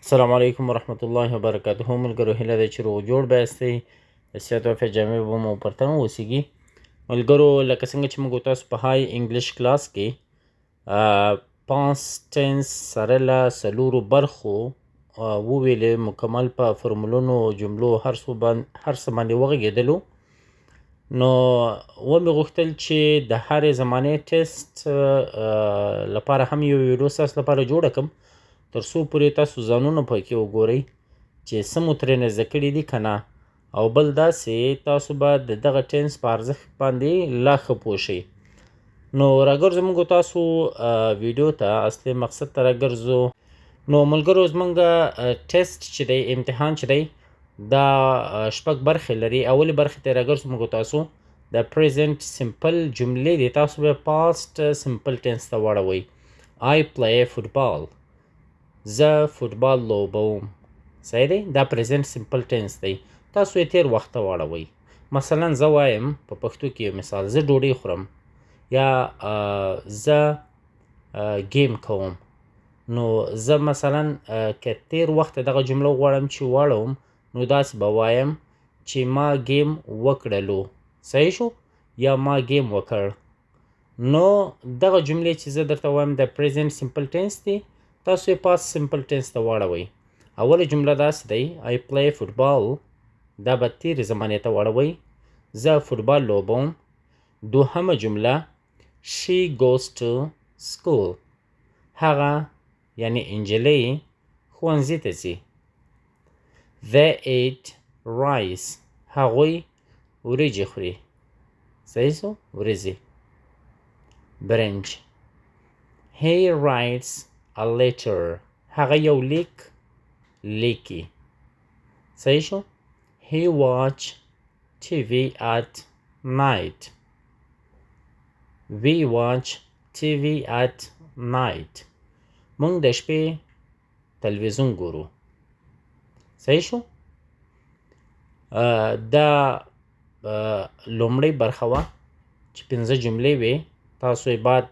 السلام علیکم ورحمت الله وبرکاته. ملګرو، هیله ده چې روغ جوړ به یاستئ، د صحت او عافیت جامې به مو پر تن اوسیږي. ملګرو، لکه څنګه چې موږ تاسو په های انګلیش کلاس کې past tense سره له څلورو برخو وویلې، مکمل په فرمولونو، جملو، هر څه باندې وغږېدلو، نو ومې غوښتل چې د هرې زمانې ټیسټ لپاره هم یو ویډیو ستاسو لپاره جوړه کم، تر څو پورې تاسو ځانونه پکې وګورئ چې څه مو ترېنه زده کړي دي که نه، او بل داسې تاسو به د دغه tense په ارزښت باندې لا ښه پوه شئ. نو راګرځو موږ تاسو ویډیو ته، اصلي مقصد ته راګرځو. نو ملګرو، زمونږ ټیسټ چې دی، امتحان چې دی، دا شپږ برخې لري. اولې برخې ته راګرځو موږ تاسو. د present simple جملې دي، تاسو به past simple tense ته واړوئ. I play football، زه فوټبال لوبوم. صحیح دی، دا present simple tense دی، تاسو یې تیر وخت ته واړوئ. مثلا زه وایم په پښتو کې یو مثال، زه ډوډۍ خورم یا زه game کوم. نو زه مثلا که تیر وخت دغه جمله غواړم چې واړوم، نو داسې به وایم چې ما game وکړلو. صحیح شو؟ یا ما game وکړ. نو دغه جملې چې زه درته وایم د present simple tense دی، تاسو یې past simple tense ته واړوئ. اوله جمله داسې دی، I play football، دا به تیرې زمانې ته واړوئ، زه فوټبال لوبوم. دوهمه جمله she goes to school، هغه یعنی انجلۍ ښوونځي ته ځي. They eat rice، هغوی وریجې خوري. صحیح سو؟ وریجې، برنج. He writes a letter، هغه یو لیک لیکي. صحیح شو؟ He watch TV at night. We watch TV at night. مونږ د شپې تلویزیون ګورو. صحیح شو؟ دا لومړۍ برخه وه چې پنځه جملې وې، تاسو یې باید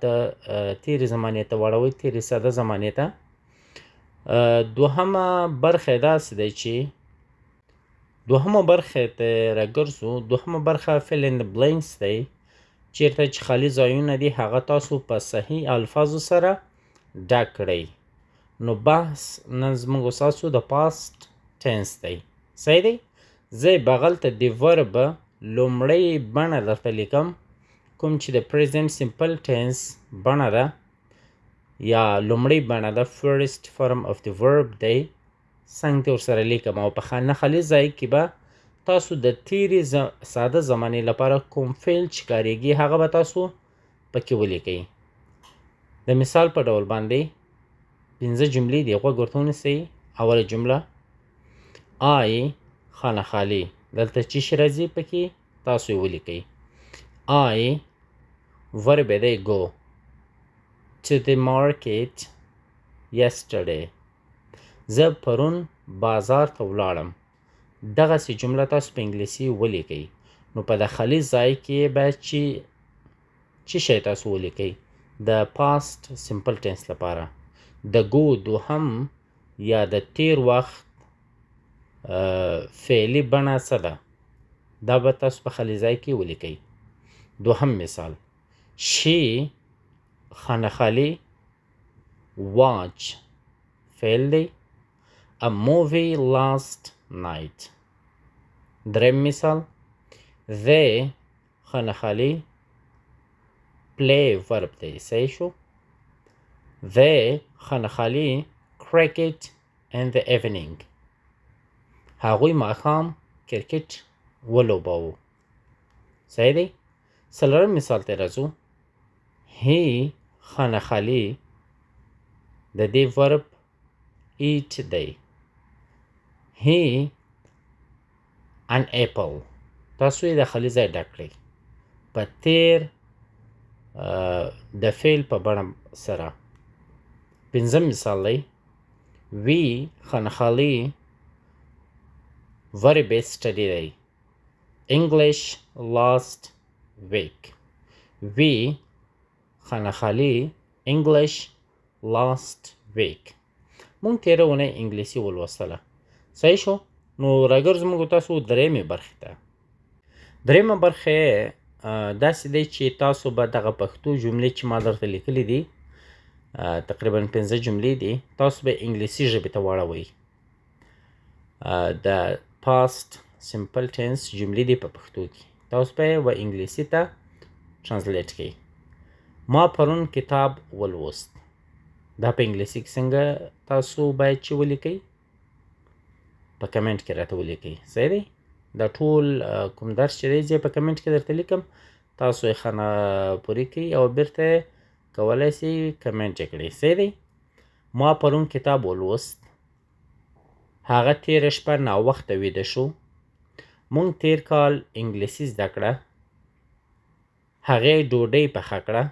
تیرې زمانې ته واړوئ، تیرې ساده زمانې ته. دوهمه برخه داسې دی چې دوهمه برخه ته راګرځو. دوهمه برخه fill in the blanks دی، چیرته چې خالي ځایونه دي هغه تاسو په صحیح الفاظو سره ډک کړئ. نو بحث نن زموږ ستاسو د past tense دی. صحیح دی؟ زه بغل ته د verb لومړۍ بڼه درته لیکم، کوم چې د present simple tense بڼه ده یا لومړۍ بڼه ده، first form of the verb دی، څنګ ته ورسره لیکم، او په نه خالي ځای کې به تاسو د تیرې ساده زمانې لپاره کوم فعل چې کاریږي هغه به تاسو پکې ولیکئ. د مثال په ډول باندې پنځه جملې دي، غوږ ورته ونیسئ. اوله جمله I خانه خالي، دلته چی شی راځي پکې تاسو یې ولیکئ. I verb دی go to the market yesterday، زه پرون بازار ته ولاړم. دغسې جمله تاسو په انګلیسي ولیکئ. نو په د خالي ځای کې باید چې چی شی تاسو ولیکئ د past simple tense لپاره. د go دوهم یا د تیر وخت فعلی بڼه څه ده، دا به تاسو په خالي ځای کې ولیکئ. دوهم مثال she خانه خالي watch فعل دی a movie last night. دریم مثال they خانه خالي play verb دی. صحیح شو؟ They خانه خالي cricket in the evening، هغوی ماښام کرکټ ولوباوه. صحیح دی؟ څلورم مثال ته راځو. He خانه خالي د دې verb eat دی. He an apple، تاسو یې د خالي ځای ډک کړئ په تیر د فعل په بڼه سره. پنځم مثال دی we خانه خالي verb study دی English last week. We خانه خالي English last week. مونږ تیره اونۍ انګلیسي ولوستله. صحیح شو؟ نو راګرځو موږ تاسو درېیمې برخې ته. درېیمه برخه داسې دی چې تاسو به دغه پښتو جملې چې ما درته لیکلې دي، تقریبا 5 جملې دي، تاسو به انګلیسي ژبې ته واړوئ. د past simple tense جملې دي په پښتو کې، تاسو به یې و انګلیسي ته translate کړئ. ما پرون کتاب ولوست. دا په انګلیسي کې څنګه تاسو باید چې ولیکئ؟ په کمنټ کې راته ولیکئ. صحیح دی؟ دا ټول کوم درس چې دی زه په کمنټ کې درته لیکم، تاسو یې خانه پورې کړئ او بیرته کولی شئ کمنټ یې کړئ. صحیح دی؟ ما پرون کتاب ولوست. هغه تېره شپه ناوخته ویده شو. مونږ تېر کال انګلیسي زده کړه. هغې ډوډۍ پخه کړه.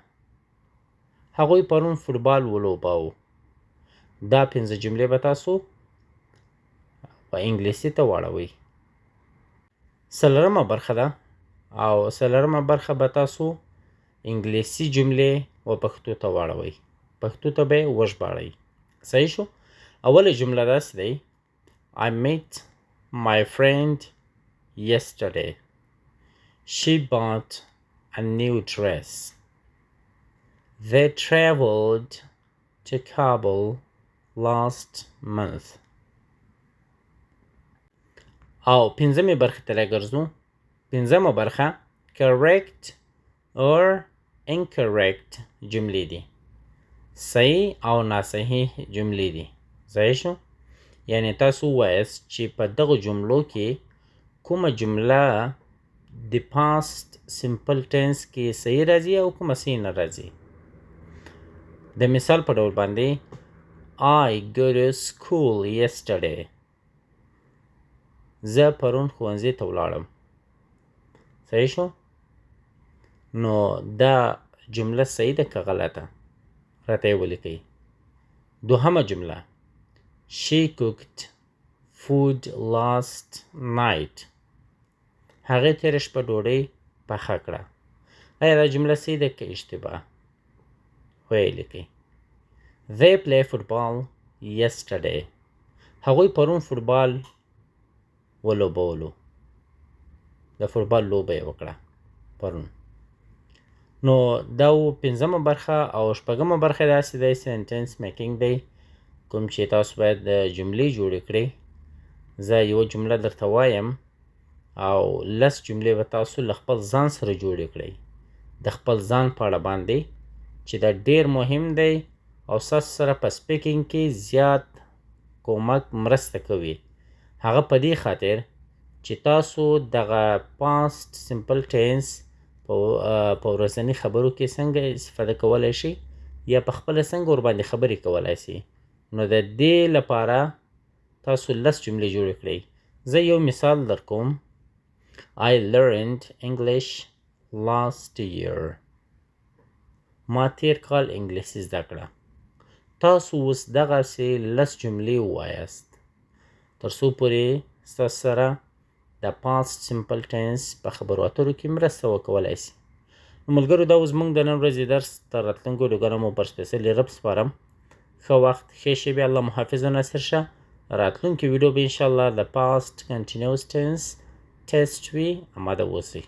هغوی پرون فوټبال ولوباوه. دا 5 جملې به تاسو په انګلیسي ته واړوئ. څلورمه برخه ده او څلورمه برخه به تاسو انګلیسي جملې و پښتو ته واړوئ، پښتو ته به یې وژباړئ. صحیح شو؟ اوله جمله داسې دی: I met my friend yesterday. She bought a new dress. They traveled to Kabul last month. او پنځمې برخې ته راګرځو. پنځمه برخه correct or incorrect جملې دي، صحیح او ناصحیح جملې دي. صحیح شو؟ یعنی تاسو ووایاست چې په دغو جملو کې کومه جمله د past simple tense کې صحیح راځي او کومه صحیح نه راځي. د مثال په ډول باندې I go to school yesterday. زه پرون ښوونځي ته ولاړم. صحیح شو؟ نو دا جمله صحیح ده که غلطه؟ راته یې ولیکئ. دوهمه جمله She cooked food last night. هغې تېره شپه ډوډۍ پخه کړه. آیا دا جمله صحیح ده که اشتباه؟ ویې لیکئ. They play football yesterday. هغوی پرون فوټبال ولوبولو، د فوټبال لوبه یې وکړه پرون. نو دا و پنځمه برخه. او شپږمه برخه داسې دی، sentence making دی، کوم چې تاسو باید د جملې جوړې کړئ. زه یوه جمله درته وایم او 10 جملې به تاسو له خپل ځان سره جوړې کړئ، د خپل ځان په اړه باندې، چې دا ډېر مهم دی او ستاسو سره په speaking کې زیات کومک مرسته کوي. هغه په دې خاطر چې تاسو دغه past simple tense په ورځني خبرو کې څنګه استفاده کولی شئ یا په خپله څنګه ورباندې خبرې کولی شئ. نو د دې لپاره تاسو 10 جملې جوړې کړئ. زه یو مثال درکوم. I learned English last year. ما تیر کال انګلیسي زده کړه. تاسو اوس دغسې 10 جملې ووایاست تر څو پورې ستاسو سره د past simple tense په خبرو اترو کې مرسته وکولای شي. نو ملګرو، دا اوس زموږ د نن ورځې درس. تر راتلونکو ویډیوګانو مو پر سپېڅلي رب سپارم. ښه وخت، ښې شېبې، الله محافظ او ناصر شه. راتلونکې ویډیو به انشاءالله د past continuous tense test وي. اماده اوسئ.